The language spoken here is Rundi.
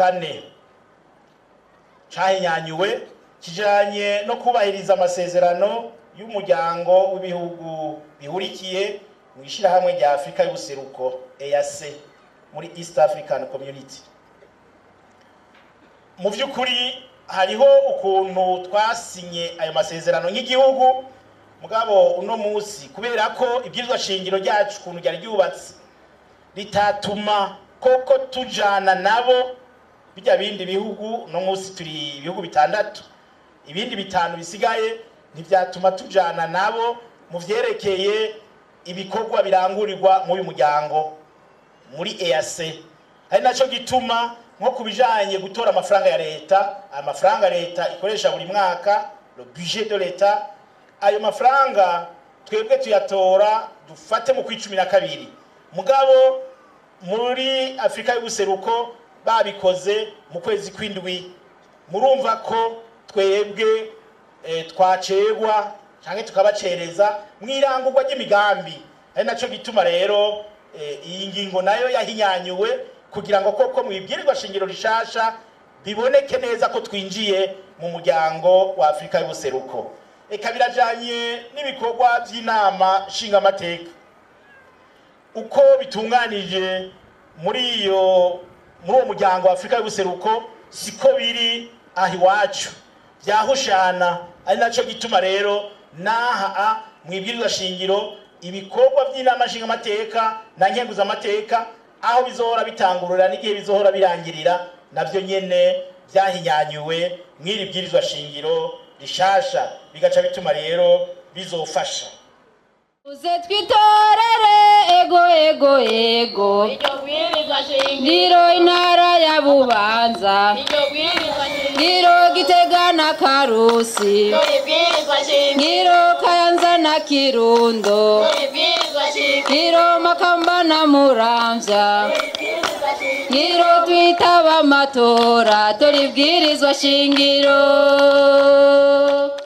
kane cahinyanyuwe kijanye no kubahiriza amasezerano y'umuryango w'ibihugu bihurikiye mu ishirahamwe rya Afrika y'ubuseruko, EAC, muri East African Community. Mu vy'ukuri hariho ukuntu twasinye ayo masezerano nk'igihugu, mugabo uno munsi kubera ko ibwirizwa shingiro ryacu ukuntu ryari ryubatse ritatuma koko tujana nabo bijya bindi bihugu, uno munsi turi ibihugu bitandatu, ibindi bitanu bisigaye ntibyatuma tujana nabo mu vyerekeye ibikorwa birangurirwa muri uyu muryango muri EAC. Ari naco gituma nko kubijanye gutora amafaranga ya leta, amafaranga leta ikoresha buri mwaka, le budget de l'État, ayo mafaranga twebwe tuyatora dufate mu kwicumi na kabiri, mugabo muri Afrika y'ubuseruko babikoze mu kwezi kw'indwi. Murumva ko twebwe twacerwa canke tukabacereza mw'irangurwa ry'imigambi. Ari naco gituma rero iyi ngingo nayo yahinyanyuwe kugira ngo koko mwibwirirwa shingiro rishasha biboneke neza ko twinjiye mu muryango wa Afrika y'ubuseruko. Eka birajanye n'ibikorwa by'inama nshingamateka uko bitunganije muri uwo muryango wa Afrika y'ubuseruko, siko biri aho iwacu, byahushana. Ari naco gituma rero naha mwibwirizwa shingiro ibikorwa by'inama nshingamateka na nkenguzamateka, aho bizohora bitangurura n'igihe bizohora birangirira, navyo nyene byahinyanyuwe mw'iri bwirizwa shingiro rishasha, bigaca bituma rero bizofasha. Uze twitorere, ego ego ego. Iryo bwirizwa shingiro. Ngiro intara ya Bubanza. Iryo bwirizwa shingiro. Ngiro Gitega na Karusi. Ibwirizwa shingiro. Ngiro Kayanza na Kirundo. Ibwirizwa shingiro. Ngiro Makamba na Muramvya. Ibwirizwa shingiro. Ngiro twitaba amatora, tora ibwirizwa shingiro.